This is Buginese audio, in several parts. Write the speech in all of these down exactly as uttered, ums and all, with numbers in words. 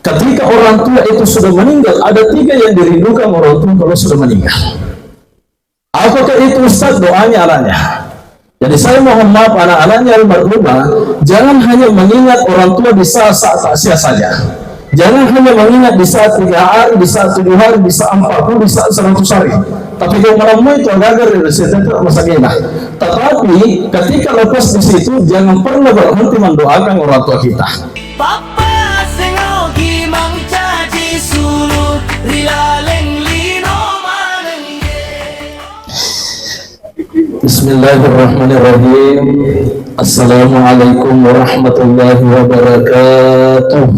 Ketika orang tua itu sudah meninggal, ada tiga yang dirindukan orang tua kalau sudah meninggal. Apakah itu, Ustaz? Doanya anaknya. Jadi saya mohon maaf, anak-anaknya almarhumah, jangan hanya mengingat orang tua di saat-saat takziah saja. Jangan hanya mengingat di saat tiga hari, di saat tujuh hari, di saat empat puluh, di saat seratus hari. Tapi kalau malam itu agak-agak dari saya tetap masakina. Tetapi ketika lepas di situ, jangan pernah berhenti mendoakan orang tua kita. Papa sengogi mancaji sulu ri laleng lino manengge. Bismillahirrahmanirrahim. Assalamualaikum warahmatullahi wabarakatuh.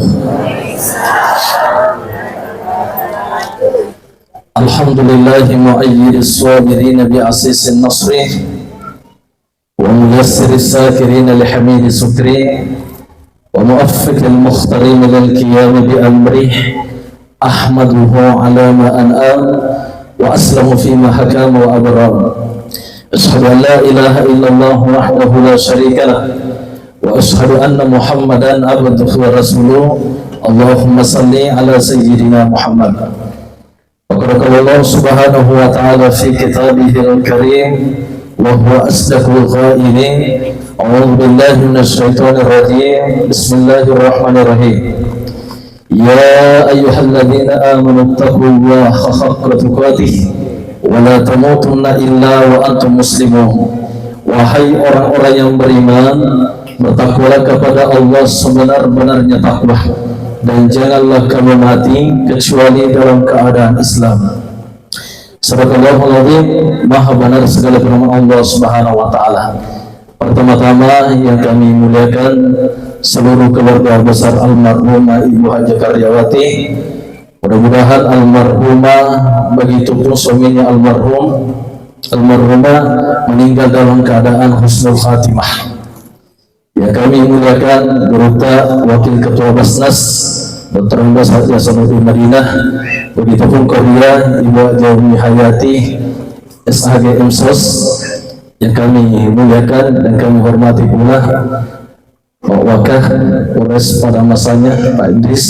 Alhamdulillahi muayyidis sabirin bi asisin nasri. وميسر الساكرين لحميد سكري، وموفق المختارين للقيام بأمره، أحمده على ما أنعم، وأسلم فيما حكم وأبرم. أشهد أن لا إله إلا الله وحده لا شريك له، وأشهد أن محمدا عبده ورسوله. اللهم صل على سيدنا محمد. وقد قال الله سبحانه وتعالى في كتابه الكريم وهو أصدق القائلين: أعوذ بالله من الشيطان الرجيم. بسم الله الرحمن الرحيم. يا أيها الذين آمنوا اتقوا الله حق تقاته ولا تموتن إلا وأنتم مسلمون. Wahai orang-orang yang beriman, bertakwalah kepada Allah sebenar-benarnya takwa, dan janganlah kamu mati kecuali dalam keadaan Islam. Sadaqallahul Azim, maha benar segala firman Allah Subhanahu wa Ta'ala. Pertama-tama yang kami muliakan seluruh keluarga besar almarhumah Ibu Haja Karyawati. Mudah-mudahan almarhumah, begitu pun suaminya almarhum, almarhumah meninggal dalam keadaan husnul khatimah. Yang kami muliakan Gurutta, Wakil Ketua Basnas, Doktor Andes Haji Hasanuddin Madinah, begitupun Qaria, Ibu Haja Umi Hayati, S H G M Sos, yang kami muliakan dan kami hormati pula Pak Wakah Polres pada masanya, Pak Idris,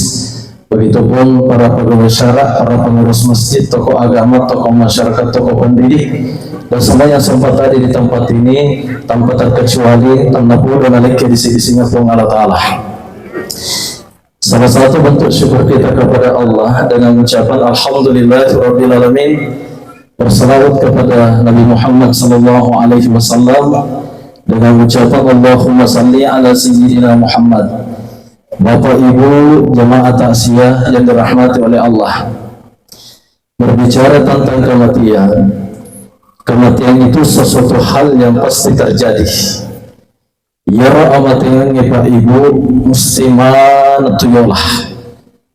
begitupun para pegawai syara, para pengurus masjid, tokoh agama, tokoh masyarakat, tokoh pendidik, dan semua yang sempat hadir di tempat ini, tanpa terkecuali, tanpa pura nalekke di sisinya Puang Allah Ta'ala. Salah satu bentuk syukur kita kepada Allah dengan ucapan Alhamdulillahirabbil alamin, berselawat kepada Nabi Muhammad sallallahu alaihi wasallam dengan ucapan Allahumma salli ala sayyidina Muhammad. Bapak Ibu jamaah takziah yang dirahmati oleh Allah, berbicara tentang kematian, kematian itu sesuatu hal yang pasti terjadi. Iyaro amatengengnge, Pak Ibu, musti maneng tu yola.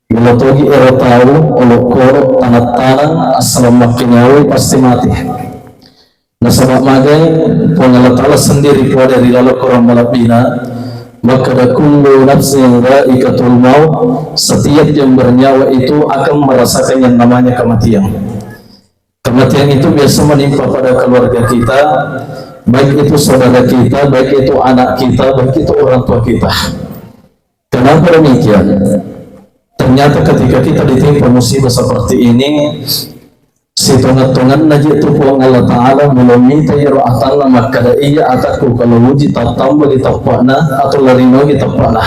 Melo togi ero tau olokolo tanang-tanang assaleng makkenyawai pasti mate. Nasaba magai Puang Allah Ta'ala sendiri puada ri laleng Korang malebbina makkeda, "Kullu nafsin dha'iqatul maut," setiap yang bernyawa itu akan merasakan yang namanya kematian. Kematian itu biasa menimpa pada keluarga kita, baik itu saudara kita, baik itu anak kita, baik itu orang tua kita. Kenapa demikian? Ternyata ketika kita ditimpa musibah seperti ini, sitonget-tongenna je tu Puang Allah Ta'ala melo mita iyaro atanna makkeda, "Iya atakku, kalau uji tattamba di teppana atau larinogi teppana."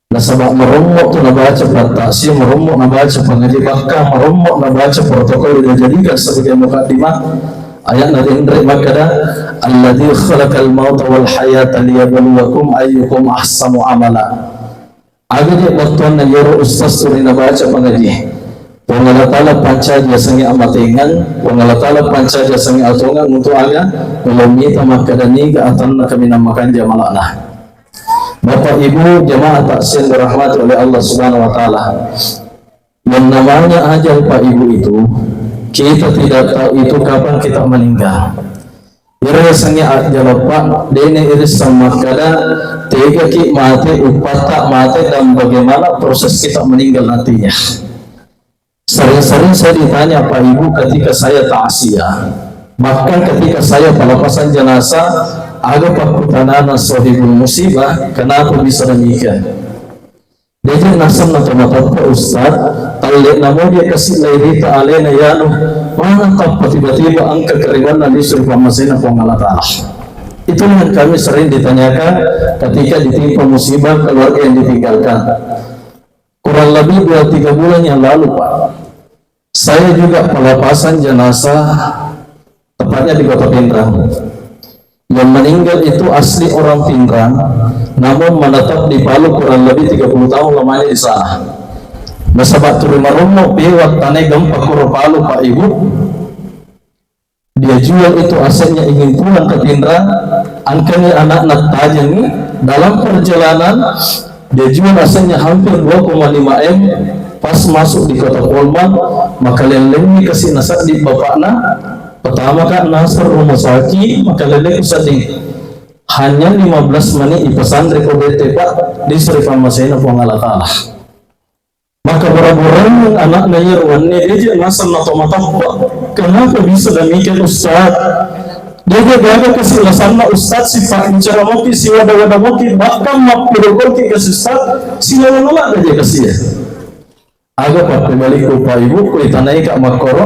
Nasaba marommo tu nabaca pattaksi, marommo nabaca pangaji, bahkan marommo nabaca protokol yang dijadikan sebagai mukaddimah. Ayat na denre makkeda, "Alladzi khalaqal mauta wal hayata liyabluwakum ayyukum ahsanu amala." Aga je battuanna iyaro ustaz tu ri nabaca pangaji. Puang Allah Ta'ala pancaji yasengnge amatengan, Puang Allah Ta'ala pancaji yasengnge atongan untuk aga, melo mita makkeda niga atanna kaminang makanja malana. Bapak Ibu jamaah takziah dirahmati oleh Allah Subhanahu wa Ta'ala. Yang namanya ajal, Pak Ibu, itu kita tidak tahu itu kapan kita meninggal. Iyaro yasengnge ajal, Pak, de'na irisseng makkeda tegaki mate, uppatta mate, dan bagaimana proses kita meninggal nantinya. Sering-sering saya ditanya, Pak Ibu, ketika saya takziah, bahkan ketika saya pelepasan jenazah, aga pakkutanana sohibul musibah, kenapa bisa demikian? Deje naseng na to matappa ustaz, talle namo dia kasi lairita alena yanu, mana tappa tiba-tiba engka karibanna lisu ri pammasena Puang Allah Ta'ala. Itulah yang kami sering ditanyakan ketika ditimpa musibah keluarga yang ditinggalkan. Kurang lebih dua tiga bulan yang lalu, Pak. Saya juga pelepasan jenazah, tepatnya di Kota Pinrang. Yang meninggal itu asli orang Pinrang, namun menetap di Palu kurang lebih tiga puluh tahun lamanya di sana. Nasaba tuli marommo pewa tanai gempa kuro Palu, Pak Ibu. Dia jual itu asetnya, ingin pulang ke Pinrang, angkani anakna tajengi, dalam perjalanan dia jual asetnya hampir dua koma lima M, pas masuk di kota Polman, maka lellengi kasi nasaddi bapakna, pertama ka nasar rumah sakit, maka lellengi sedih. Hanya lima belas menit ipasandre ko bete, Pak, di seri pammasena Puang Allah Ta'ala. Maka bora-borangeng anakna iyaro wenni, deje naseng na to matappa. Kenapa bisa demikian, Ustaz? Deje gaga kasi lasanna Ustaz, sipa incara moki, siwada-wada moki, bahkan mappidokoki kasi Ustaz, silawa nolak deje kasi ya. Aga pappebalikku, Pak Ibu, ku itanai ka makkoro,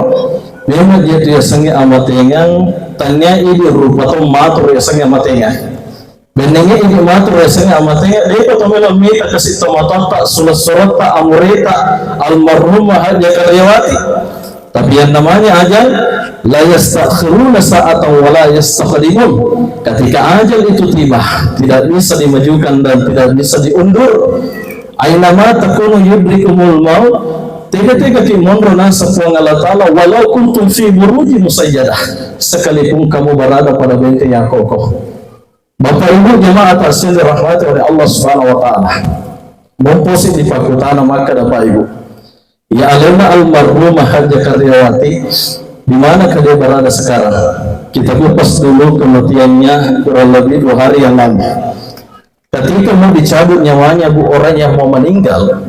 memang dia tu yasengnge amatengang, tania idi rupa to matur yasengnge amatengang. Bennengnge idi matu riasengnge amatengnge, de'pa to melo mita kasi tomatoatta, sulessuretta, amureta, almarhumah Haja Karyawati. Tapi yang namanya ajal, la yastakhiruna sa'atan wa la yastaqdimun. Ketika ajal itu tiba, tidak bisa dimajukan dan tidak bisa diundur. Ainama takunu yudrikumul maut, tega-tega ki monro naseng Puang Allah Ta'ala, walau kuntum fi buruji musayyadah, sekalipun kamu berada pada benteng yang kokoh. Bapak Ibu jemaah yang dirahmati oleh Allah Subhanahu wa Ta'ala. Momposi di pakutana makkeda Bapak Ibu. Ya alena almarhumah Haja Karyawati, di manakah dia berada sekarang? Kita kupas dulu kematiannya kurang lebih dua hari yang lalu. Ketika mau dicabut nyawanya, Bu, orang yang mau meninggal,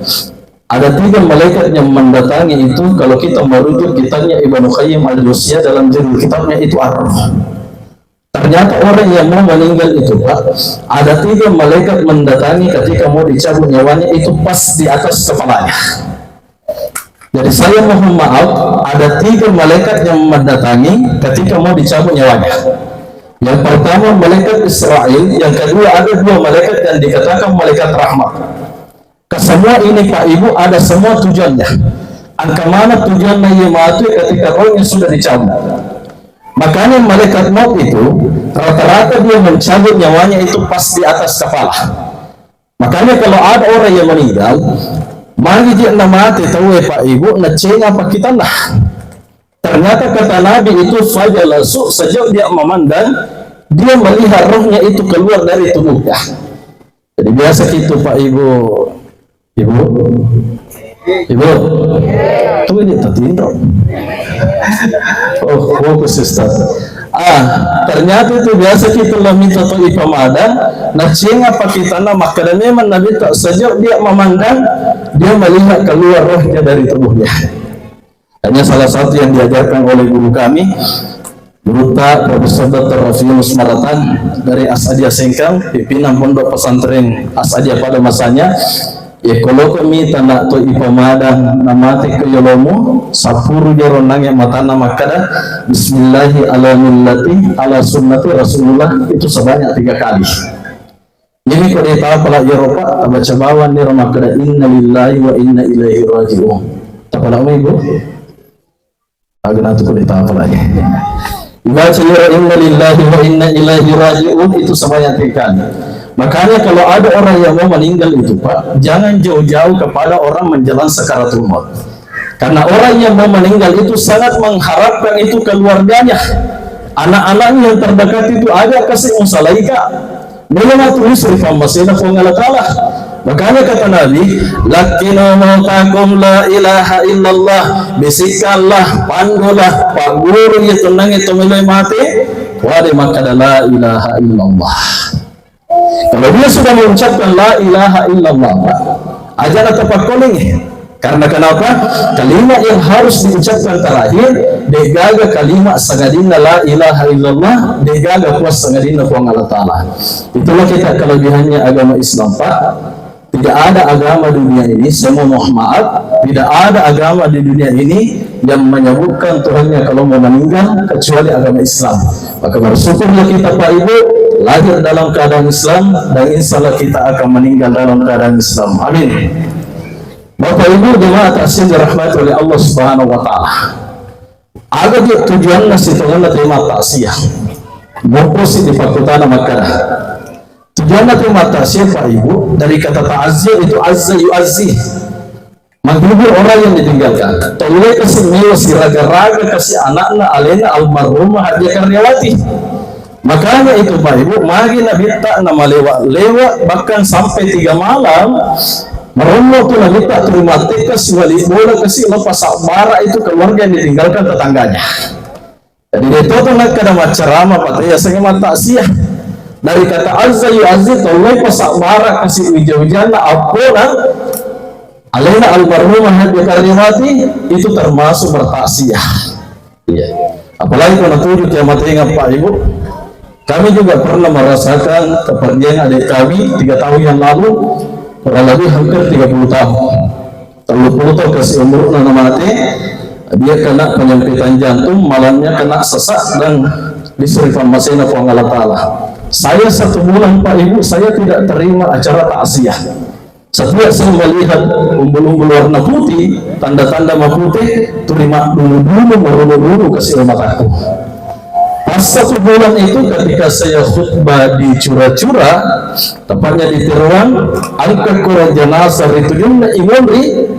ada tiga malaikat yang mendatangi itu, kalau kita merujuk kitabnya Ibnu Qayyim Al-Jauziyah dalam judul kitabnya itu Ar-Ruh. Ternyata orang yang mau meninggal itu, Pak, ada tiga malaikat mendatangi ketika mau dicabut nyawanya itu pas di atas kepalanya. Jadi saya mohon maaf, ada tiga malaikat yang mendatangi ketika mau dicabut nyawanya. Yang pertama malaikat Israel, yang kedua ada dua malaikat yang dikatakan malaikat rahmat. Kesemua ini, Pak Ibu, ada semua tujuannya. Engka mana tujuanna iya matu ketika rohnya sudah dicabut. Makanya malaikat maut itu rata-rata dia mencabut nyawanya itu pas di atas kepala. Makanya kalau ada orang yang meninggal, magi je na mate tauwe, Pak Ibu, nacenga pakitanna. Ternyata kata Nabi itu, fajalasu, sejak dia memandang, dia melihat rohnya itu keluar dari tubuhnya. Jadi biasa gitu, Pak Ibu. Ibu? Ibu? Tuh ini tertindak. Oh, fokus Ustaz. Ah, ternyata itu biasa kita lah minta tuh ipamadang, nacenga pakitanna, makkeda memang Nabi tak sejak dia memandang, dia melihat keluar rohnya dari tubuhnya. Hanya salah satu yang diajarkan oleh guru kami, Gurutta Profesor Doktor Rafiul Smaratan dari As'adiyah Sengkang, pimpinan Pondok Pesantren As'adiyah pada masanya, ya, kolokomi tana to ipamadang namate ke yolomu, sapuru jero nange matana makkada, Bismillahi ala millati ala sunnati Rasulullah, itu sebanyak tiga kali. Jadi ko de tapala iyaro, Pak, tabaca bawang niro makkada, "Inna lillahi wa inna ilaihi raji'un." Tapala mu, Ibu? Aga natu ko de tapala. Ibaca iyaro, "Inna lillahi wa inna ilaihi raji'un," itu sebanyak tiga kali. Makanya kalau ada orang yang mau meninggal itu, Pak, jangan jauh-jauh kepada orang menjelang sakaratul maut. Karena orang yang mau meninggal itu sangat mengharapkan itu keluarganya, anak-anaknya yang terdekat itu, aja kasih musalaika. Melo matu lisu ri pammasena Puang Allah Ta'ala. Makanya kata Nabi, "Lakkinu mautakum la ilaha illallah." Bisikkanlah, pandulah, pagguru iya tonnangnge to meloi mate, wade makkada la ilaha illallah. Kalau dia sudah mengucapkan la ilaha illallah, Pak, aja na tapakkolingi. Karena kenapa? Kalimat yang harus diucapkan terakhir, degaga kalimat sangadinna la ilaha illallah, degaga puas sangadinna Puang Allah Ta'ala. Itulah kita kelebihannya agama Islam, Pak. Tidak ada agama dunia ini, saya mohon maaf, tidak ada agama di dunia ini yang menyebutkan Tuhannya kalau mau meninggal kecuali agama Islam. Maka bersyukurlah kita, Pak Ibu, lahir dalam keadaan Islam, dan insya Allah kita akan meninggal dalam keadaan Islam. Amin. Bapak Ibu jemaah takziah dirahmati oleh Allah Subhanahu wa Ta'ala. Aga je tujuanna sitongenna tau mattakziah? Mopposi dipakkutana makkada. Tujuanna tau mattakziah, Pak Ibu, dari kata ta'aziyah itu azza yu'azzi. Menghibur orang yang ditinggalkan. Tauwe kasi mewa siraga-raga kasi anakna alena almarhumah Hajjah Karyawati. Makanya itu, Pak Ibu, magi Nabitta namalewa-lewa bahkan sampai tiga malam, marommo tu Nabitta tuli mattekka siwali bola kasi lo pasabbara itu keluarga yang ditinggalkan tetangganya. Jadi itu tu nakkada maccarama pate yasengnge mattakziah. Dari kata azza yu'azzi, tauwe pasabbara kasi uja-ujanna appona alena almarhumah Hajjah Karyawati itu termasuk bertakziah. Iya. Apalagi kalau tujuh kiamat ingat, Pak Ibu. Kami juga pernah merasakan kepergian adik kami tiga tahun yang lalu, kurang lebih hampir tiga puluh tahun. Tellu puluh tahun kasi umurna namate, dia kena penyempitan jantung, malamnya kena sesak dan diserifan masena Puang Allah Ta'ala. Saya satu bulan, Pak Ibu, saya tidak terima acara takziah. Setiap saya melihat umbul-umbul warna putih, tanda-tanda mapute, tuli maddunu-dunu, marunu-runu kasi mataku. Pas satu bulan itu ketika saya khutbah di Cura-Cura, tepatnya di Tiruan, angka koro jenazah ritujunna imonri,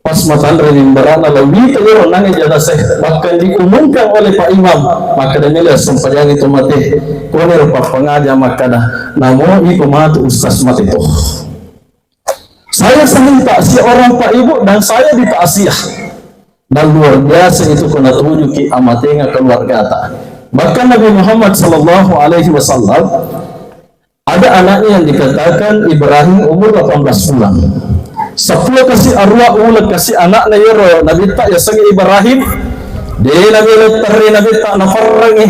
pas matanre mimbarana lawita yero nange jenazah, bahkan diumumkan oleh Pak Imam, makkada mele sempajangi tu mate, konero pappangaja makkada, namo iko matu ustaz mate toh. Saya sering takziah orang, Pak Ibu, dan saya ditakziah. Dan luar biasa itu kena tujuki amatenga keluargata. Bahkan Nabi Muhammad sallallahu alaihi wasallam ada anaknya yang dikatakan Ibrahim umur delapan belas bulan. Sepuluh kasih arwah ulah kasih anaknya yero Nabi tak ya sangi Ibrahim. Dia Nabi lettari Nabi tak nafarrangi.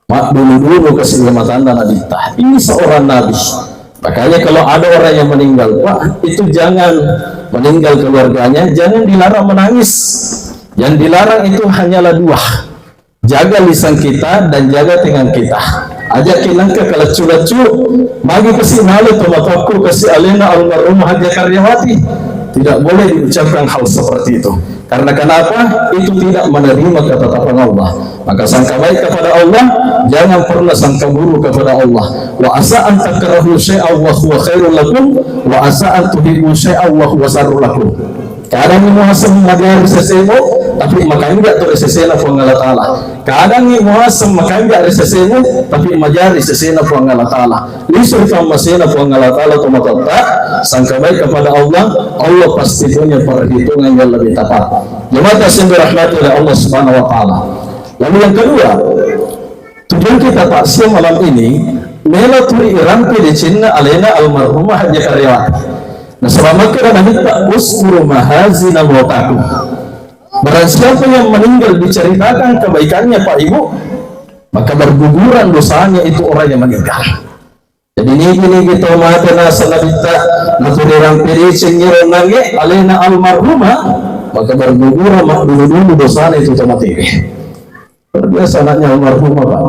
Maddunu-dunu kasi matanna Nabitta. Ini seorang nabi. Makanya kalau ada orang yang meninggal, Pak, itu jangan meninggal keluarganya, jangan dilarang menangis. Yang dilarang itu hanyalah dua. Jaga lisan kita dan jaga tangan kita. Aja kinangka kaleccu-leccu, magi kasi nale to matakku kasi alena almarhum Hajjah Karyawati. Tidak boleh diucapkan hal seperti itu. Karena kenapa? Itu tidak menerima ketetapan Allah. Maka sangka baik kepada Allah, jangan pernah sangka buruk kepada Allah. Wa asa an takrahu syai'an wa huwa khairul lakum, wa asa an tuhibbu syai'an wa huwa syarrul lakum. Kadang muaseng majari sesemu, tapi makanja tu sesena Puang Allah Ta'ala. Kadang muaseng makanja ri sesemu, tapi majari sesena Puang Allah Ta'ala. Lisu fammasena Puang Allah Ta'ala tu matotta, sangka baik kepada Allah, Allah pasti punya perhitungan yang lebih tepat. Jemaah yang dirahmati oleh Allah Subhanahu wa Ta'ala. Lalu yang kedua, tujuan kita takziah malam ini, melo tuli irampe decenna alena almarhumah Hajjah Karyawati. Nasaba makkeda Nabitta, "Uskuru mahazina mautakum." Barang siapa yang meninggal diceritakan kebaikannya, Pak Ibu, maka berguguran dosanya itu orang yang meninggal. Jadi nigi-nigi tau mate nasaba Nabitta, natuli rampe deceng iro nange alena almarhumah, maka berguguran maddunu-dunu dosana itu tau mate. Luar biasa anaknya almarhumah, Pak.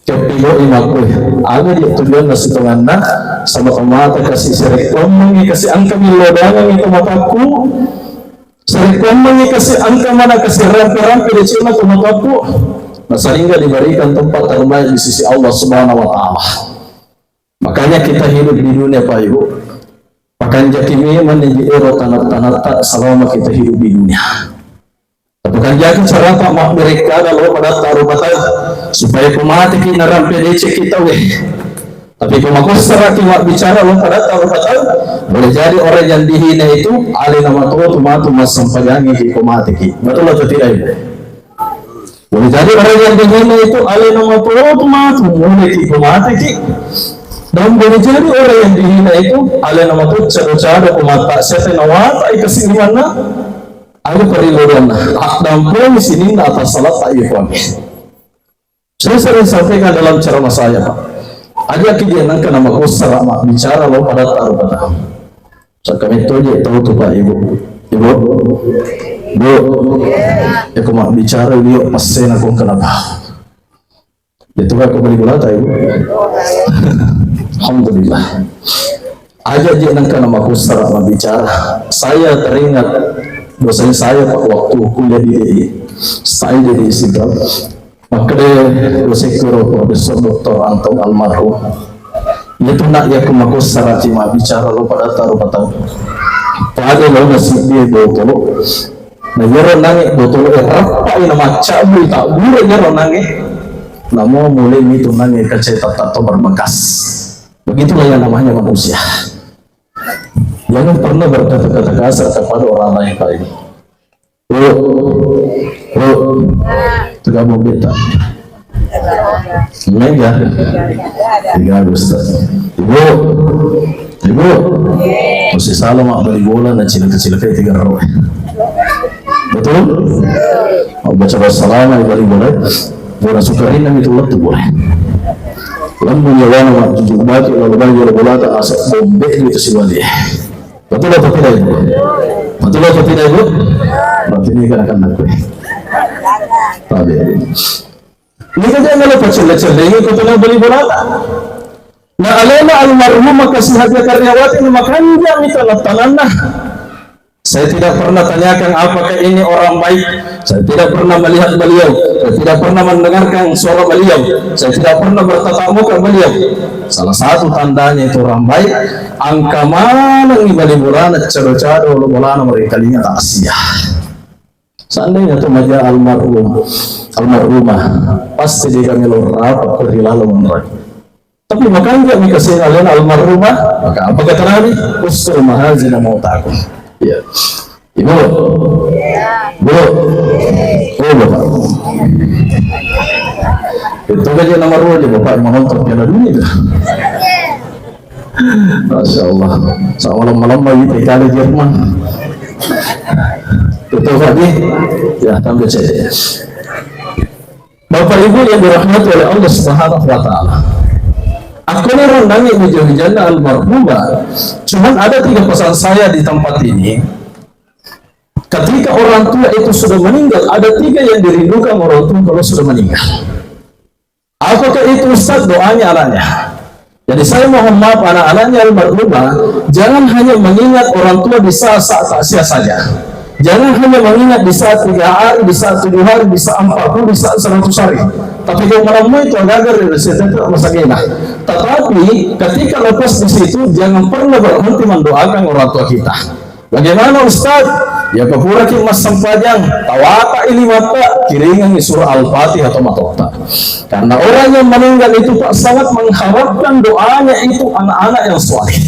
Keppigoi makkue, aga dia tujuanna sitonganna, sama tau mate kasi serekkuammengi kasi angka millodangengi tau matakku, serekkuammengi kasi angka mana kasi rampe-rampe decenna tau matakku, nah, sehingga diberikan tempat terbaik di sisi Allah Subhanahu wa Ta'ala. Makanya kita hidup di dunia, Pak Ibu, pakanjaki memang di ero tanah-tanah tak selama kita hidup di dunia. Tapi kan jaga cara tak mak mereka ada lo pada taruh batal supaya pematiki narampe decek kita weh. Tapi ko makossaraki mabbicara lo pada taruh batal, boleh jadi orang yang dihina itu alena matoa tu matu massempajangi ki ko matiki. Betul atau tidak, Ibu? Boleh jadi orang yang dihina itu alena matoa tu matu mulai ki ko matiki. Dan boleh jadi orang yang dihina itu alena matoa cado-cado ko mata siapa nawata ikasi imanna. Aga parilluanna, addampengi sininna atassalata iya kuangi. Saya sering sampaikan dalam ceramah saya, Pak. Aja' ki je' nengka namakossara mabbicara lao padatta rupa tau. Saka metto je' tau tu, Pak, Ibu. Ibu. Bu. Eko mabbicara liyo' passena ko kenapa. Itu kan kembali bola tau, Ibu. Alhamdulillah. Aja' je' nengka namakossara mabbicara. Saya teringat dosen saya, Pak, waktu kuliah di D I. Saya jadi Istiqlal. Makkeda dosekku ro Profesor Doktor Anton almarhum. Iya tu, Nak, iya ku makossara ci mabbicara lao padatta rupa tau. Pada lao nasibbi botolo. Na iyaro nange botolo e rappai na maccabu, tabbura iyaro nange. Namo mulai mitu nange kaca e tatta to berbekas. Begitulah yang namanya manusia. Jangan pernah berkata-kata kasar kepada orang lain, Pak Ibu. Bu, Bu, tegabung beta. Mega. Tiga Agustus. Ibu, Ibu, masih salah mak bali bola na cilaka-cilaka tiga ro. Betul? Mau baca salama bali bola. Bola sukarina itu lettu bola. Lembu nyawana mak jujuk batu lalu bali bola, bola tak asal bombe itu si wali. Betul apa tidak, Ibu? Betul apa tidak, Ibu? Berarti ini kan akan aku. Tapi ini kan jangan lupa celle-celle ini kau tengah beli bola tak? Nah, alena almarhumah kasih hadiah karyawati ini makan dia minta tanganna. Saya tidak pernah tanyakan apakah ini orang baik. Saya tidak pernah melihat beliau. Saya tidak pernah mendengarkan suara beliau. Saya tidak pernah bertatap muka beliau. Salah satu tandanya itu orang baik, engka manengngi bali bolana, cado-cado lo bolana, mereka lihat takziah. Seandainya tu maja almarhum, almarhumah, pasti dia kami lo rapat ke ri laleng. Tapi makanja mi kasih alena almarhumah, maka apa kata Nabi? Uskur mahazina mautakum. Iya. Ibu. Bu. Oh, Bapak. Itu aja nomor dua aja, Bapak yang menonton Piala Dunia itu. Masya Allah. Sama lama-lama gitu kali Jerman. Itu Pak, ya, tambah cek. Bapak Ibu yang dirahmati oleh Allah Subhanahu wa Ta'ala. Aku ini rendangi wija-wijanna almarhumah. Cuman ada tiga pesan saya di tempat ini. Ketika orang tua itu sudah meninggal, ada tiga yang dirindukan orang tua kalau sudah meninggal. Apakah itu, Ustaz? Doanya anaknya. Jadi saya mohon maaf, anak-anaknya almarhumah, jangan hanya mengingat orang tua di saat-saat takziah saja. Jangan hanya mengingat di saat tiga hari, di saat tujuh hari, di saat empat puluh, di saat seratus hari. Tapi kalau menemui itu gagal dari situ, itu masa gila. Tetapi ketika lepas di situ, jangan pernah berhenti mendoakan orang tua kita. Bagaimana, Ustaz? Ya, papuraki massempajang, tawata ilimatta, kiringangi surah Al-Fatihah atau matotta. Karena orang yang meninggal itu, Pak, sangat mengharapkan doanya itu anak-anak yang soleh.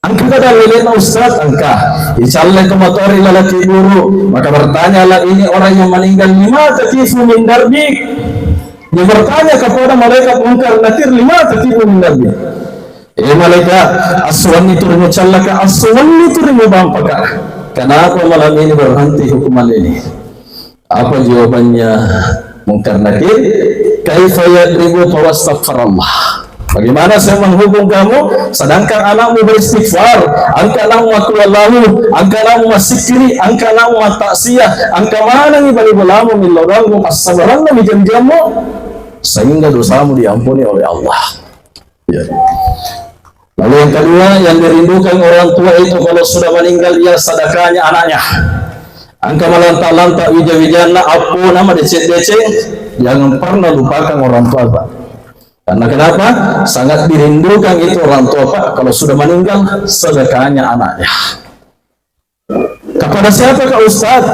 Engka kada lelena, Ustaz? Engka. Icalle ke motori lalaki guru, maka bertanyalah ini orang yang meninggal, "Lima takifu min darbik?" Dia bertanya kepada malaikat Munkar Nakir, "Lima takifu min darbik?" Eh, malaikat, assuwanni tu rimucallaka, assuwanni tu rimubampaka. Kenapa malam ini berhenti hukuman ini? Apa jawabannya Munkar Nakir? "Kaifa yadribu wa astaghfirullah?" Bagaimana saya menghukum kamu, sedangkan anakmu beristighfar, engka anakmu aku Allahu, engka anakmu masikiri, engka anakmu mattaksiah, engka manengi bali bolamu millau doangmu, passabaranna mi jam-jammu, sehingga dosamu diampuni oleh Allah. Ya. Lalu yang kedua, yang dirindukan orang tua itu kalau sudah meninggal, ya, sedekahnya anaknya. Engka malanta-lanta wija-wijanna, appona madeceng-deceng, jangan pernah lupakan orang tua, Pak. Karena kenapa? Sangat dirindukan itu orang tua, Pak. Kalau sudah meninggal, sedekahnya anaknya. Kepada siapa, Kak Ustaz?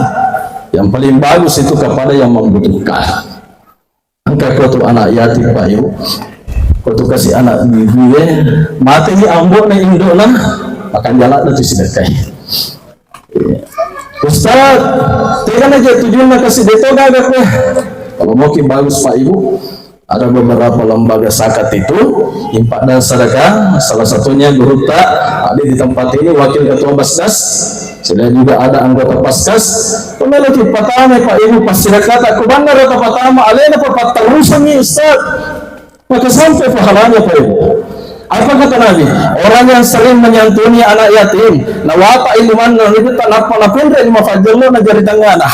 Yang paling bagus itu kepada yang membutuhkan. Engka ko tu anak yatim, Pak, Ibu. Ko tu kasi anak bibi, eh. Mate ni ambo na indo na, makan jalan na tu sedekah. Ustaz, tega na je tujunna kasi deto gaga kue. Kalau mau ki bagus, Pak, Ibu. Ada beberapa lembaga zakat itu, infak dan sedekah, salah satunya gurutta, ada di tempat ini wakil ketua Basnas, selain juga ada anggota Paskas. Pemelo ki patama, Pak, Ibu, pas sedekah tak kubangga rata patama, alena pa patterusangi, Ustaz. Maka sampai pahalanya, Pak Ibu. Apa kata Nabi? Orang yang sering menyantuni anak yatim, nawata ilmanna, nappa napenre lima pajjello na jari tengngana.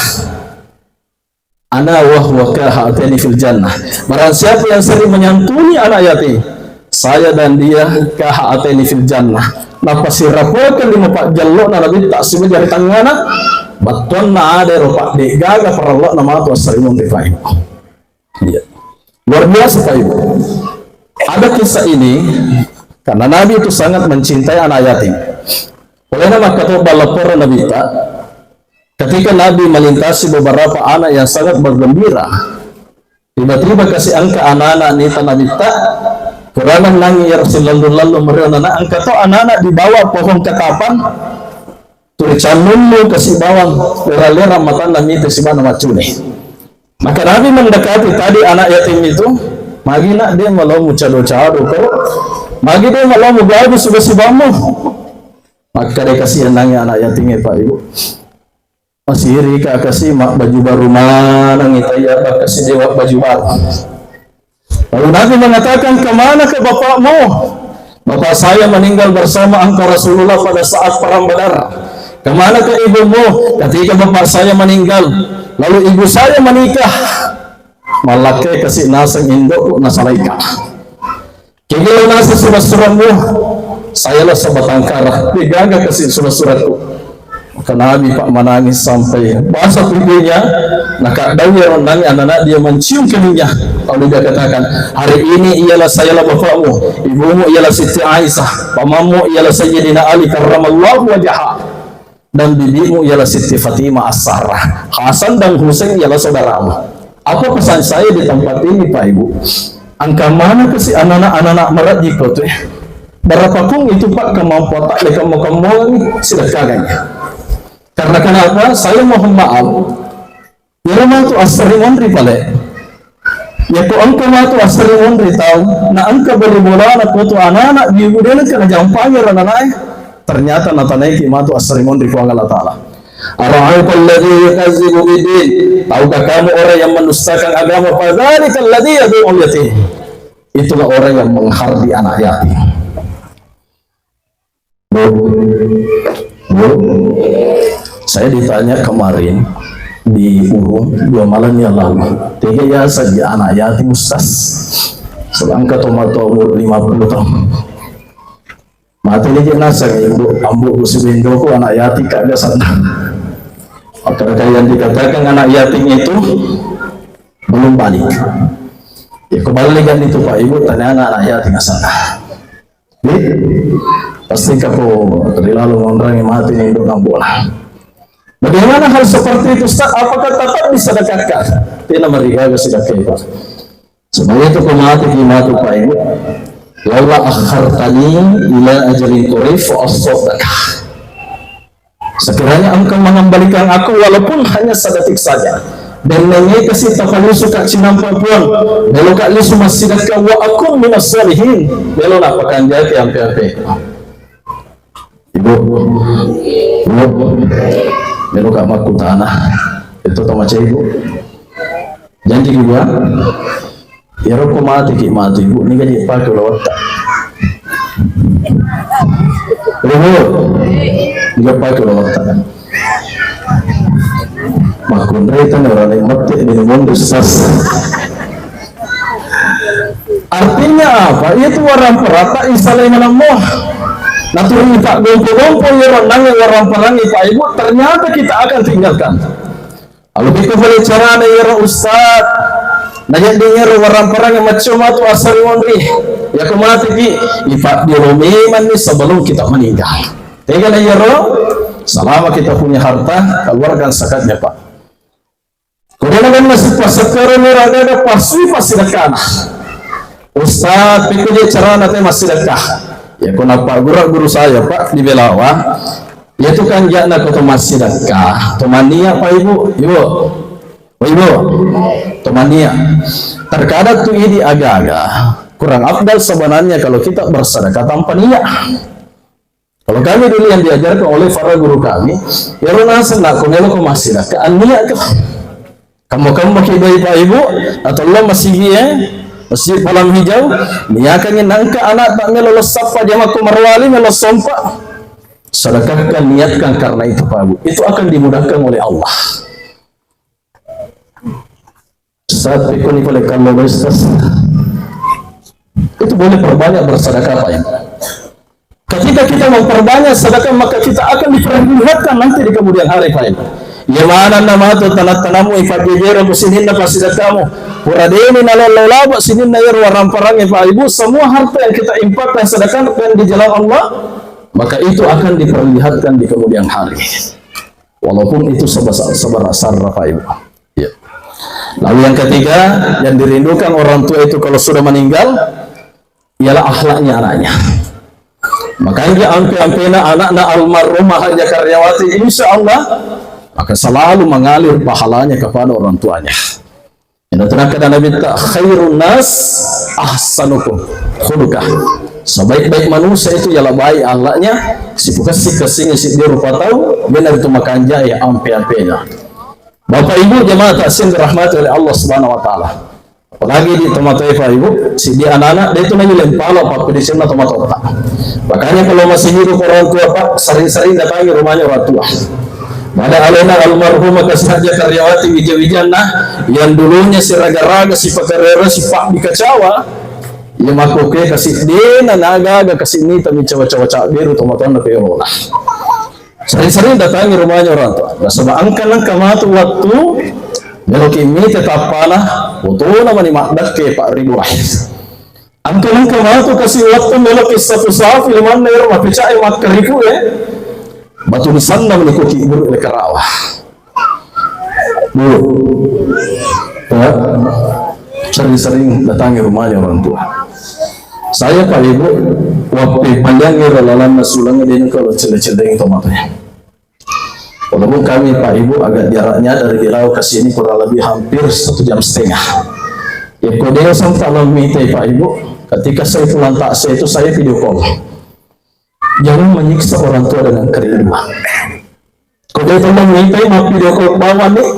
Ana wa huwa kahataini fil jannah. Barang siapa yang sering menyantuni anak yatim, saya dan dia kahataini fil jannah. Napasirapokan lima pajjello na nabitta siba jari tengngana, battuanna ada ero, Pak, de'gaga parello na matu assarimunri, Pak Ibu. Iya. Luar biasa, Pak Ibu. Ada kisah ini, karena Nabi itu sangat mencintai anak yatim. Olehna makkatobba laporo Nabitta, ketika Nabi melintasi beberapa anak yang sangat bergembira, tiba-tiba kasi engka anak-anak nita Nabitta, kurang nangi ya Rasul, lalu-lalu meriah anak, engka to anak-anak di bawah pohon ketapang, tuli cannunnu kasi bawang, lera-lera matanna mita sibana maccune. Maka Nabi mendekati tadi anak yatim itu, magi nak de' malomu cado-cado ko, magi de' malomu gabu siba-sibamu. Maka de' kasi nangi anak yatim, Pak Ibu. Masiri ka kasi mak baju baru manang itaya, kasi dewa baju baru. Lalu Nabi mengatakan, "Kemana ke bapakmu?" "Bapak saya meninggal bersama engkau Rasulullah pada saat perang Badar." "Kemana ke ibumu?" "Ketika bapak saya meninggal, lalu ibu saya menikah." Mallakkai kasi naseng indokku nasalaika. Kegelo naseng sura-suramu, saya lo sabatang kara, de'gaga kasi sura-suraku. Maka Nabi, Pak, menangis sampai basah pipinya, nakaddaui ero nangi anak-anak dia mencium keningnya. Lalu dia katakan, "Hari ini ialah sayalah bapakmu, ibumu ialah Siti Aisyah, pamanmu ialah Sayyidina Ali karramallahu wajhah, dan bibimu ialah Siti Fatimah As-Zahra. Hasan dan Husain ialah saudaramu." Apa pesan saya di tempat ini, Pak Ibu? Engka mana kasi anak-anak, anak-anak marajiko tu, eh? Berapa pun itu, Pak, kemampuan tak, lekam-kemampuan sedekahnya. Karena kenapa? Saya mohon maaf. Iyaro matu assering onri pale. Yako engka matu assering onri tau, na engka bali bolana ko tu anak-anak, di budena kena jampangi ro nanae. Ternyata natanaiki matu assering onri Puang Allah Ta'ala. "Ara'aita alladzi yukazzibu biddin?" Tahukah kamu orang yang mendustakan agama? "Fadzalika alladzi yad'ul yatim." Itulah orang yang menghardi anak yatim. Bu, Bu, saya ditanya kemarin di Urung dua malam yang lalu, "Tega ya saja anak yatim, Ustaz?" Sedangkan tomato umur lima puluh tahun. Mati lagi naseng, ibu, ambu, si Bendoko anak yatim kagak sadar. Apakah yang dikatakan anak yatim itu belum balik? Ya, kembali kan itu, Pak Ibu, tanya anak, anak yatim asal. Jadi, pasti kapo ri laleng monrangi mati ni induk ambo'na. Bagaimana hal seperti itu, Ustaz? Apakah tetap disedekahkan? Tidak marigaga sedekah, Pak. Sebagai itu mati di matu, Pak Ibu. "Laula akhartani ila ajalin qarib fa asaddaqah." Sekiranya engkau mengembalikan aku walaupun hanya sedetik saja, dan nengekasi tapalusu ka cinampa Puang, meloka lisu massidekka, wa akun minas solihin, melo napakanjaki ampe-ampe. Ibu, Ibu, meloka makkutana. Itu tamaca Ibu. Janji Ibu, ya? Iyaro ko mateki matu, Ibu, niga je pake ulawetta. Ibu, niga pake ulawetta. Makkunrai tani orang lain mate, bini monri sas. Artinya apa? Itu warang perata isalai manammo. Naturi tak gompo-gompo iyaro nangi warang perangi, Pak Ibu, ternyata kita akan tinggalkan. Alukiko pole carana iyaro ustaz. Najedding iyaro warang-parang maccio matu asari monri. Yako mateki, ipaddiolo memanni sebelum kita meninggal. Tegana iyaro, selama kita punya harta, keluarkan zakatnya, Pak. Kemudian kan nasib pasekkareng iyaro aga-aga pasui pasidekkana. Ustaz, pikku je carana te massidekka. Yako napagguru guru saya, Pak, di Belawa. Iyatu kanja'na ko to massidekka, to mania, Pak, Ibu, Ibu. Oh, Ibu, to mania. Terkadang tu idi aga-aga kurang afdal sebenarnya kalau kita bersedekah tanpa niat. Kalau kami dulu yang diajarkan oleh para guru kami, iyaro naseng nakko melo ko massidekka, anniat ko. Kamma-kamma ki doi, Pak, Ibu, atau lo masigi, eh? Masjid Palang Hijau, niakangi nangka anak tak melo lo sappa jama ko Marwali melo sompa. Sedekahkan, niatkan karena itu, Pak Ibu. Itu akan dimudahkan oleh Allah. Saat pikun ni pole kalau Ustaz, itu boleh perbanyak bersedekah, Pak Ibu. Ketika kita memperbanyak sedekah, maka kita akan diperlihatkan nanti di kemudian hari, Pak Ibu. Iya manenna matu tanah-tanahmu ipajjejero ku sininna passidekkamu. Pura deni nalollo laba sininna iyaro waramparangnge, Pak Ibu. Semua harta yang kita infakkan, sedekahkan di jalan Allah, maka itu akan diperlihatkan di kemudian hari. Walaupun itu sebesar, sebesar, Pak Ibu. Ya. Lalu yang ketiga, yang dirindukan orang tua itu kalau sudah meninggal, ialah akhlaknya anaknya. Makanya ampe-ampena anakna almarhumah Haja Karyawati, insya Allah, maka selalu mengalir pahalanya kepada orang tuanya. Yang terangkan Nabi ta, "Khairun nas ahsanukum khuluqah." Sebaik-baik manusia itu ialah baik akhlaknya, sipukessi-kessingi siddi rupa tau, benar itu makanja ya ampe-ampena. Bapak Ibu jemaah takziah dirahmati oleh Allah Subhanahu wa Ta'ala. Apalagi di tomatoa, Pak Ibu, siddi anak-anak, dia itu lagi lempala, Pak, di sini tomatoa. Makanya kalau masih hidup orang tua, Pak, sering-sering datangi rumahnya orang tua. Pada alena almarhumah Kasih Haja Karyawati wija-wijanna, yang dulunya siraga-raga, sipakarera, sipabbikacawa, ya makoke kasih dena naga-aga kasih nita micawa-cawa cabberu tomatoanna perola. Sering-sering datangi rumahnya orang tua. Nasaba engka nengka matu wattu meloki mite tappana, fotona mani maddekke Pak Ridwan. Engka nengka matu kasi wattu meloki sapu-sapu limanna ero mapecae makkariku e. Batu nisanna mani ko kiburu le karawa. Bu, ya, sering-sering datangi rumahnya orang tua. Saya, Pak Ibu, waktu panjang ero lalanna sulang dena kalau celle-celle itu matanya. Walaupun kami, Pak Ibu, agak jaraknya dari Riau ke sini kurang lebih hampir satu jam setengah. Ya, kode sempat mite, Pak Ibu, ketika saya pulang taksi itu saya video call. Jangan menyiksa orang tua dengan kerinduan. Kode tolong mite mau video call bawang nih.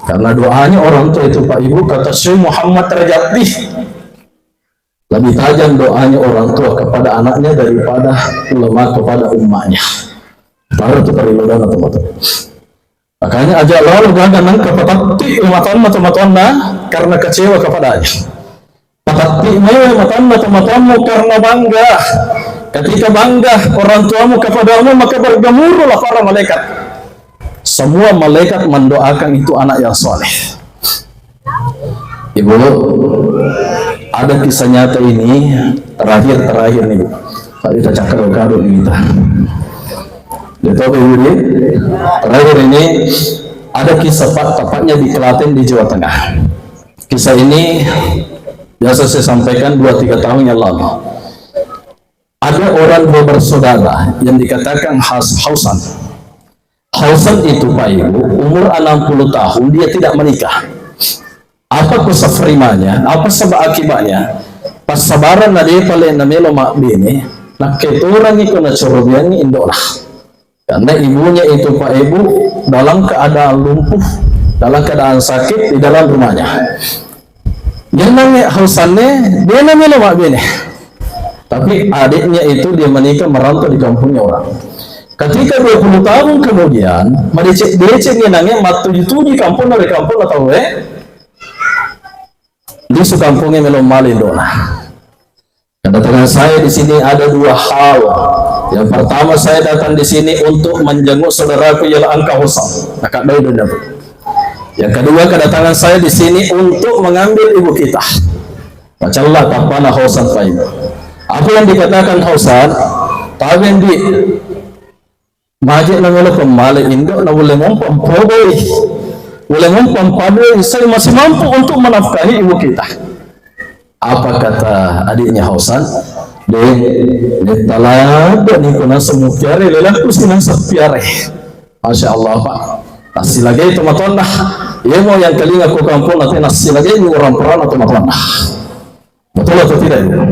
Karena doanya orang tua itu, Pak Ibu, kata Syekh Muhammad Rajabti, lebih tajam doanya orang tua kepada anaknya daripada ulama kepada umatnya. Baru itu perlu dana, teman-teman. Makanya aja lalu gaga nangka patatti matanna tomatoanna karena kecewa kepadanya. Patatti mewe matanna tomatoanmu karena bangga. Ketika bangga orang tuamu kepadamu, maka bergemuruhlah para malaikat. Semua malaikat mendoakan itu anak yang soleh. Ibu, ada kisah nyata ini, terakhir-terakhir nih, Bu. Tadi kita cakar kado nih kita. Dia tahu, Ibu, di? Terakhir ini ada kisah, Pak, tepatnya di Klaten, di Jawa Tengah. Kisah ini biasa saya sampaikan dua tiga tahun yang lalu. Ada orang dua bersaudara yang dikatakan Has-, Hausan. Hausan itu, Pak Ibu, umur enam puluh tahun, dia tidak menikah. Apa kusafrimanya, apa sebab akibatnya? Passabaran na depa le na melo mabbene, nakketorangi ko nacorobiangi indo'na. Karena ibunya itu, Pak Ibu, dalam keadaan lumpuh, dalam keadaan sakit di dalam rumahnya. Nenangnge Hausanne, dena melo mabbene. Tapi adiknya itu dia menikah merantau di kampungnya orang. Ketika dua puluh tahun kemudian, madeceng-deceng nenangnge mattuju-tuju kampungna ri kampungna tauwe, lisu kampungnge melo male indo'na. Kedatangan saya di sini ada dua hal. Yang pertama, saya datang di sini untuk menjenguk saudaraku ialah engkau Hausan. Kakak Daud dan Daud. Yang kedua, kedatangan saya di sini untuk mengambil ibu kita. Macalla tappana Hausan, Pak Ibu. Apa yang dikatakan Hausan? Taben di Maje na melo pemmale indo na ulle mompa mpodoi. Ulle mompa mpodoi, saya masih mampu untuk menafkahi ibu kita. Apa kata adiknya Hausan? De, de talado ni kuna semua piare, lelaku sih nang sepiare. Masya Allah, Pak. Nasilagai teman-teman. Iya mau yang kelinga ku kampung nanti nasilagai orang perana teman-teman. Betul atau tidak, Ibu?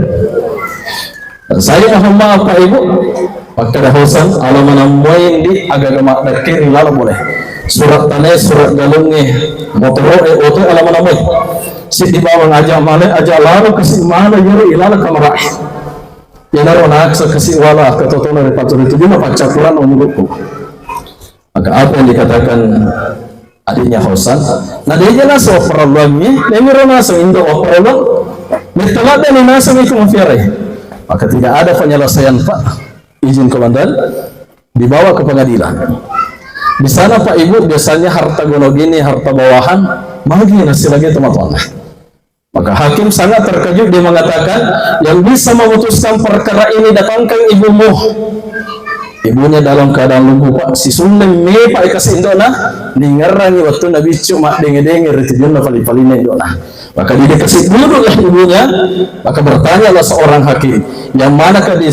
Saya mohon maaf, Pak Ibu. Makkeda Hausan, alamana moi di aga-aga maddekke ri lalo boleh. Surat tane, surat galungnge, motoro'e, oto alamana moi. Siddi bawang aja male, aja lalo kasi male yero ilala kamarae. Yenaro naksa kasi wala katotona ri patu ri tujuna paccappuran umurukku. Maka apa yang dikatakan adiknya Hosan? Nah, dia jelas overallannya, memiro naseng indo overallan. Betul ada nih naseng itu mafiarai. Maka tidak ada penyelesaian, Pak. Izin komandan, dibawa ke pengadilan. Di sana, Pak Ibu, biasanya harta gono gini, harta bawahan, magi nasi lagi teman-teman. Maka hakim sangat terkejut, dia mengatakan, "Yang bisa memutuskan perkara ini, datangkan ibumu." Ibunya dalam keadaan lumpuh, Pak. Si Sunneng me, Pak, ikasi indona, ningerrangi waktu Nabi Cuk mak denge-denge ri tujunna pali-palina indona. Maka dia kasih duduklah ibunya, maka bertanyalah seorang hakim, "Yang manakah di,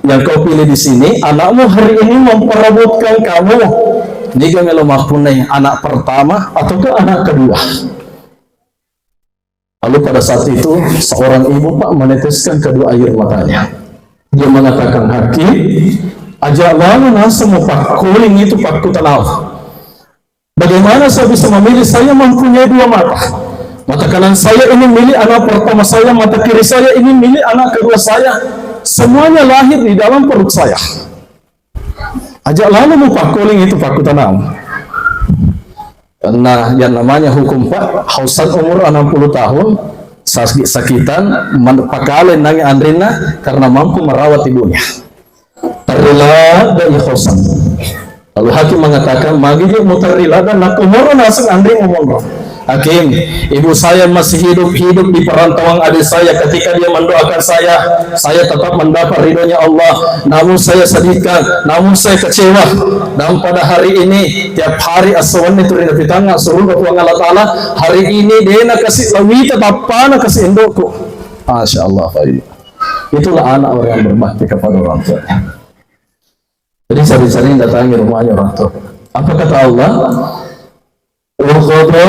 yang kau pilih di sini? Anakmu hari ini memperebutkan kamu. Niga melo mappunnai, anak pertama ataukah anak kedua?" Lalu pada saat itu, seorang ibu, Pak, meneteskan kedua air matanya. Dia mengatakan, "Hakim, aja lalo naseng mupakkuling itu pakkutanau. Bagaimana saya bisa memilih? Saya mempunyai dua mata. Mata kanan saya ini milik anak pertama saya, mata kiri saya ini milik anak kedua saya. Semuanya lahir di dalam perut saya." Aja lalo mupakkuling itu pakkutanau. Karena yang namanya hukum, Pak, Hosan umur enam puluh tahun, sakit-sakitan, man-, pakale nangi anrinna karena mampu merawat ibunya. Terrela dari Hosan. Lalu hakim mengatakan, "Magi dia muterrela dan nak umur naseng anri umur." Hakim, ibu saya masih hidup, hidup di perantauan adik saya. Ketika dia mendoakan saya, saya tetap mendapat ridhonya Allah. Namun saya sedihkan, namun saya kecewa. Dan pada hari ini, tiap hari asawanni tu rinapitanga suruga Puang Allah Ta'ala, hari ini dia nakasih lawita tappana kasih indokku. Masya Allah, Pak Ibu. Itulah anak orang yang berbakti kepada orang tuanya. Jadi sering-sering datangi rumahnya orang tua. Apa kata Allah? "Wa qada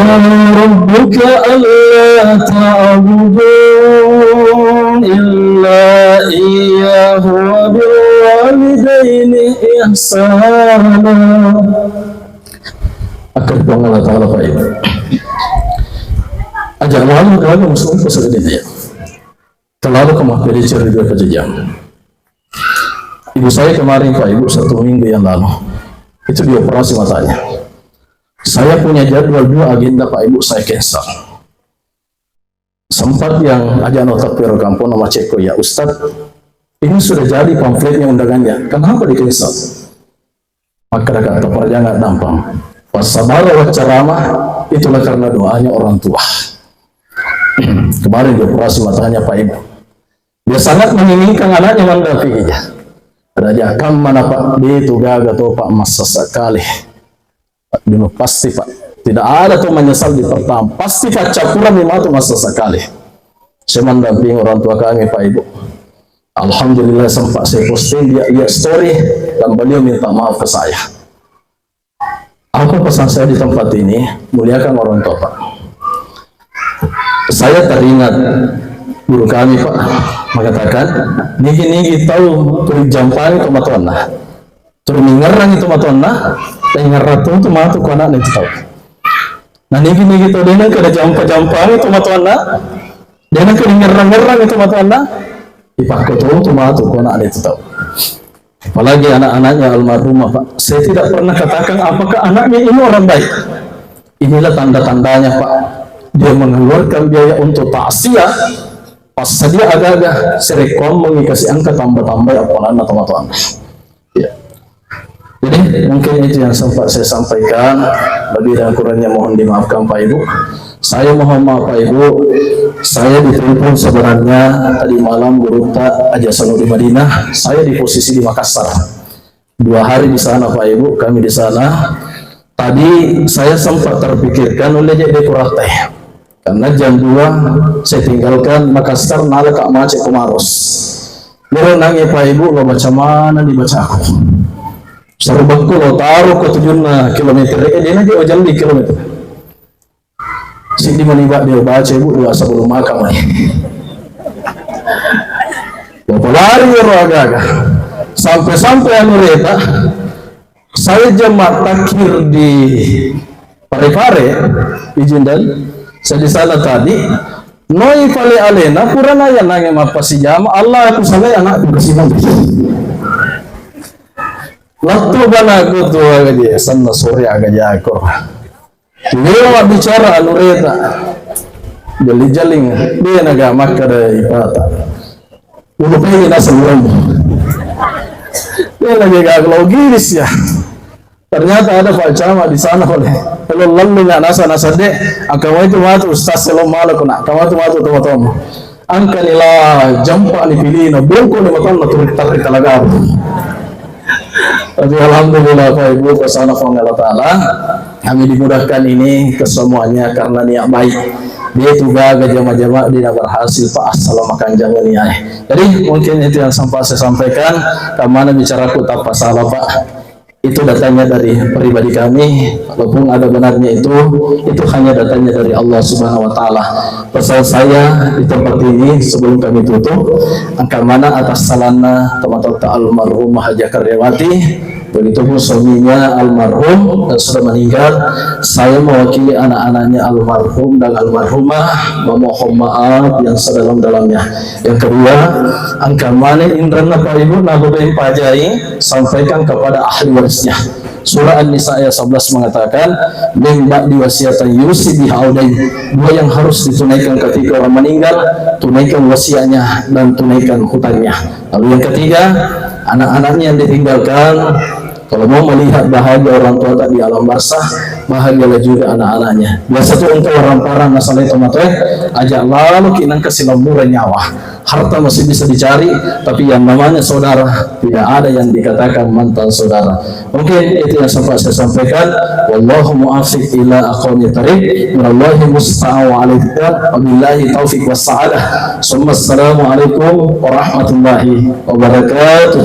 rabbuka alla ta'budu illa iyyahu wa bil walidaini ihsana." Akan Puang Allah Ta'ala, Pak Ibu. Aja' malu kalau musuh ko sebenarnya. Terlalu kemah pede ceri dua kejadian. Ibu saya kemarin, Pak Ibu, satu minggu yang lalu, itu dioperasi matanya. Saya punya jadwal dua agenda, Pak Ibu, saya cancel. Sempat yang aja' no tapi ro kampung nama ceko, "Ya Ustadz, ini sudah jadi pamfletnya, undangannya, kenapa di cancel?" Makkadaka, "Taparjanga dampang. Pas sabara waccarama, itulah karena doanya orang tua." Kemarin dioperasi matanya, Pak Ibu. Dia sangat menginginkan anaknya mendampinginya. Raja kam mana, Pak, dia itu gaga tuh, Pak, masa sekali. Dulu pasti, Pak. Tidak ada tuh menyesal di pertama. Pasti, Pak, campuran lima tuh masa sekali. Saya mendampingi orang tua kami, Pak Ibu. Alhamdulillah, sempat saya posting, dia lihat story dan beliau minta maaf ke saya. Apa pesan saya di tempat ini? Muliakan orang tua, Pak. Saya teringat guru kami, Pak, mengatakan, "Nigi-nigi tau tuli jampangi tomatoanna, tuli ningerrangi tomatoanna, tengngerrang tu matu ko anakna itu tau." Nah, nigi-nigi tau deneng kada jampa-jampangi tomatoanna, deneng kada ningerrang-ngerrangi tomatoanna, ipakko tu matu ko anakna itu tau. Apalagi anak-anaknya almarhumah, Pak. Saya tidak pernah katakan apakah anaknya ini orang baik. Inilah tanda-tandanya, Pak. Dia mengeluarkan biaya untuk takziah, pas sadia aga-aga, serekkuammengi kasih angka tambah-tambah appalanna tomatoanna. Ya. Jadi, mungkin itu yang sempat saya sampaikan. Lebih dan kurangnya mohon dimaafkan, Pak Ibu. Saya mohon maaf, Pak Ibu. Saya ditelepon sebenarnya tadi malam gurutta Aja Sanu di Madinah. Saya di posisi di Makassar. Dua hari di sana, Pak Ibu, kami di sana. Tadi saya sempat terpikirkan oleh jadi kurate. Karena jam dua saya tinggalkan Makassar, nalaka macet ke Maros. Loro nange, Pak Ibu, lo baca mana dibacaku. Serbakku lo taruh ke tujunna kilometer, eh, dia lagi ojan di kilometer. Siddi mani, Pak, dia baca, Ibu, dua sebelum makan, Pak. Lo pelari ro aga-aga. Sampai-sampai anu reta, saya jamaah takhir di Pare-Pare, izin dan Seddi sana tadi, noi pale alena purana yanange mappasijama, Allah aku salai anakku kesimang. Lettu banaku tu aga je, sanna sore aga jako. Lewa bicara anu reta. Jali-jaling, de naga makkada ipata. Ulu pegi nasa urang. De naga gaga logiris ya. Ternyata ada Pak Camat di sana oleh. Kalau lalu nggak nasa-nasa de, akawai tu matu ustaz selo malu kena, akawai tu matu teman-teman. Angkani la jampa ni pilino, bongko ni matonna turi tarri talagaru. Tapi alhamdulillah, Pak Ibu, kesana Puang Allah Ta'ala, kami dimudahkan ini kesemuanya karena niat baik. Dia itu gaga jama-jama, dia berhasil, Pak, assalamualaikum jama niat. Jadi mungkin itu yang sempat saya sampaikan. Kemana bicaraku tanpa salah, Pak. Itu datangnya dari pribadi kami, walaupun ada benarnya itu, itu hanya datangnya dari Allah Subhanahu wa Ta'ala. Pesan saya di tempat ini sebelum kami tutup, angka mana atas salanna tomatoatta almarhumah Haja Karyawati, begitupun suaminya almarhum dan sudah meninggal. Saya mewakili anak-anaknya almarhum dan almarhumah memohon maaf yang sedalam-dalamnya. Yang kedua, angka mana indranna Pak Ibu nabu pajai, sampaikan kepada ahli warisnya. Surah An-Nisa ayat sebelas mengatakan, "Min ba'di wasiyatan yusi biha au dain." Dua yang harus ditunaikan ketika orang meninggal, tunaikan wasiatnya dan tunaikan hutangnya. Lalu yang ketiga, anak-anaknya yang ditinggalkan, kalau mau melihat bahagia orang tua tak di alam barzah, bahagialah juga anak-anaknya. Biasa tu engkau orang parang masalah itu matoe, aja lalu kinang kesinamura nyawa. Harta masih bisa dicari, tapi yang namanya saudara, tidak ada yang dikatakan mantan saudara. Mungkin itu yang sempat saya sampaikan. Wallahu muwaffiq ila aqwamit thariq. Minallahi musta'an wa alaihi tawakkaltu. Wabillahi taufiq was sa'adah. Summa assalamualaikum warahmatullahi wabarakatuh.